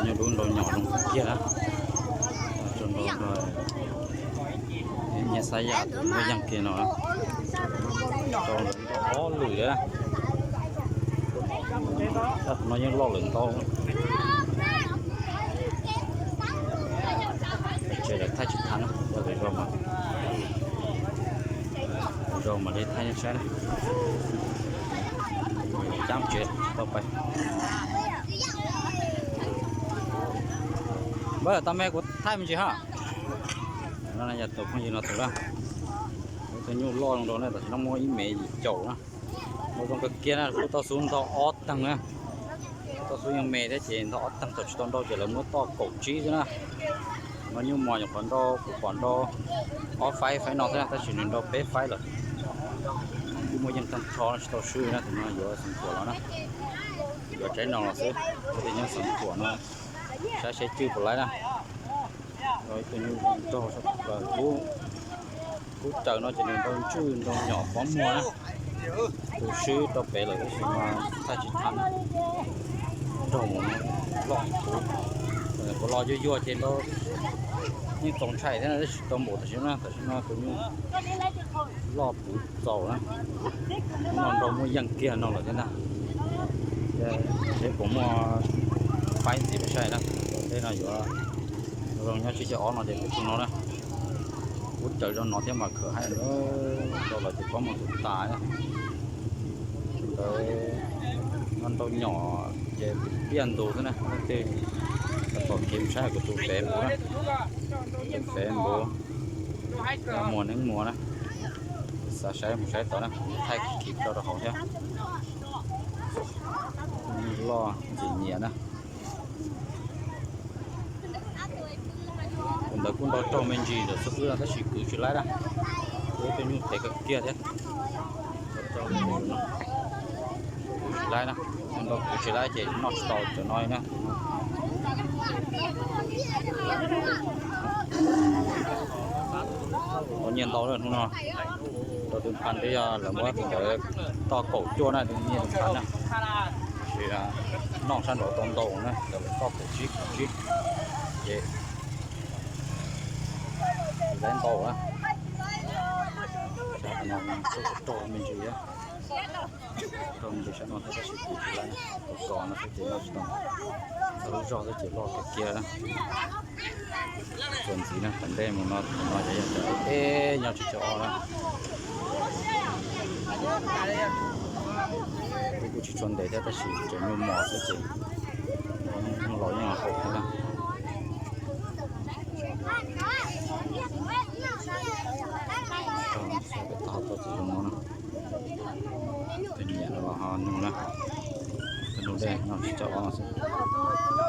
Nyuj dub nrau nyom zoo kiag na. Nrau nrau nyias xav yam tus muaj yeej kiag no. Nrau nrau ob lwm na. Tab tus no yeej loj lawm ntau. Tsev lawv thaij tsis tau na, yog lawv zog mas, zog mas li thaij nej saib na. Cab tsev tsis tau pais. Npawg, tau me kuv thaij me ntsis ha. No yog tus phooj ywg no tus na. Tus nyuj loj zoo nrau na, tam sim no muaj ib mev yim caum na. Muaj zoo kawg kiag na, kuj tau xub ntau ob teeg na. Tau xub yeej me thiab ces ntau ob teeg, thaum tsis tau nrau ces lawv muab toj kaum tsib xwb na. No nyuj mos nyuam qhuav nrau, kuv pom nrau ob faib faib no xwb na, tab sis nws nrau peb faib lawm. Kuj muaj yeej tag nrho tsis tau swb na, tus no yuav xeev khuam los na. Yuav tsaib no los xwb, kuv tias nyob xeev khuam no, saib seb cwj puas laib na. Ib tug nyuj nrau, kub raws no ces nws nrau ntswj nrau nyom pob muag na. Tus swb rau pem lawm tab sis mas thaij tsis tau. Nrau mus loj puv, puav los yuag yuag ces nrau yeej txaus ntshai thiab na, tab sis tau npaum tam sim no, tam sim no tus nyuj loj puv txaus na. Hnub no nrau muaj yeej kiag no lawm thiab ntag. Seb puas muaj faib ntxiv peb saib na. Tej no yuav zoo nyob tsib caug ob no ces kuv tus no na. Kub raws zog no thiab mas khawv heev, nrau lawm ces pob muag tus tas na. Ntawd nrau nyom ces piaj ntug xwb na, leej twg pom kev mus saib kuv tus fev npuv na. Tus fev npuv, muag neeb muag na. Xav saib mus saib tod na, thaij kiv tso rau hauv thiab. Loj ntxim nyiam na. Tus ntawd kuj nrau raug me ntsis ntawm xub xwb no tab sis kwv tsis laib na. Ib tug nyuj tes kawg kiag thiab. Kwv tsis laib na, nrau kwv tsis laib ces noj tsis tau cov no na. Tau nyiaj ntau na hnub no. Rau tus phan twb yog lawv muab tus ntawd toj kaum cuaj na, tus nyiaj tus phan na. Tab sis noj sab nraud tau ntau na, cov lawv toj kaum tsib kaum tsib. Ces laib ntau na. Sab no raug me ntsis thiab. Raug me ntsis sab no thiab tab sis kwv tsis laib, tus kos no xwb ces noj tsis tau. Txog lub zog xwb ces loj kawg kiag na. Txuas ntxiv na, tom ntej mus no, no ces yog cov eb nyob tsib caug ob na. Kuj tsis tshua ntev thiab tab sis cov nyuj mos xwb ces los yeej haum thiab na. Tau txiv zoo no na. Tus nyiam no los ho nug na. Nug dej no tsib caug ob no xwb.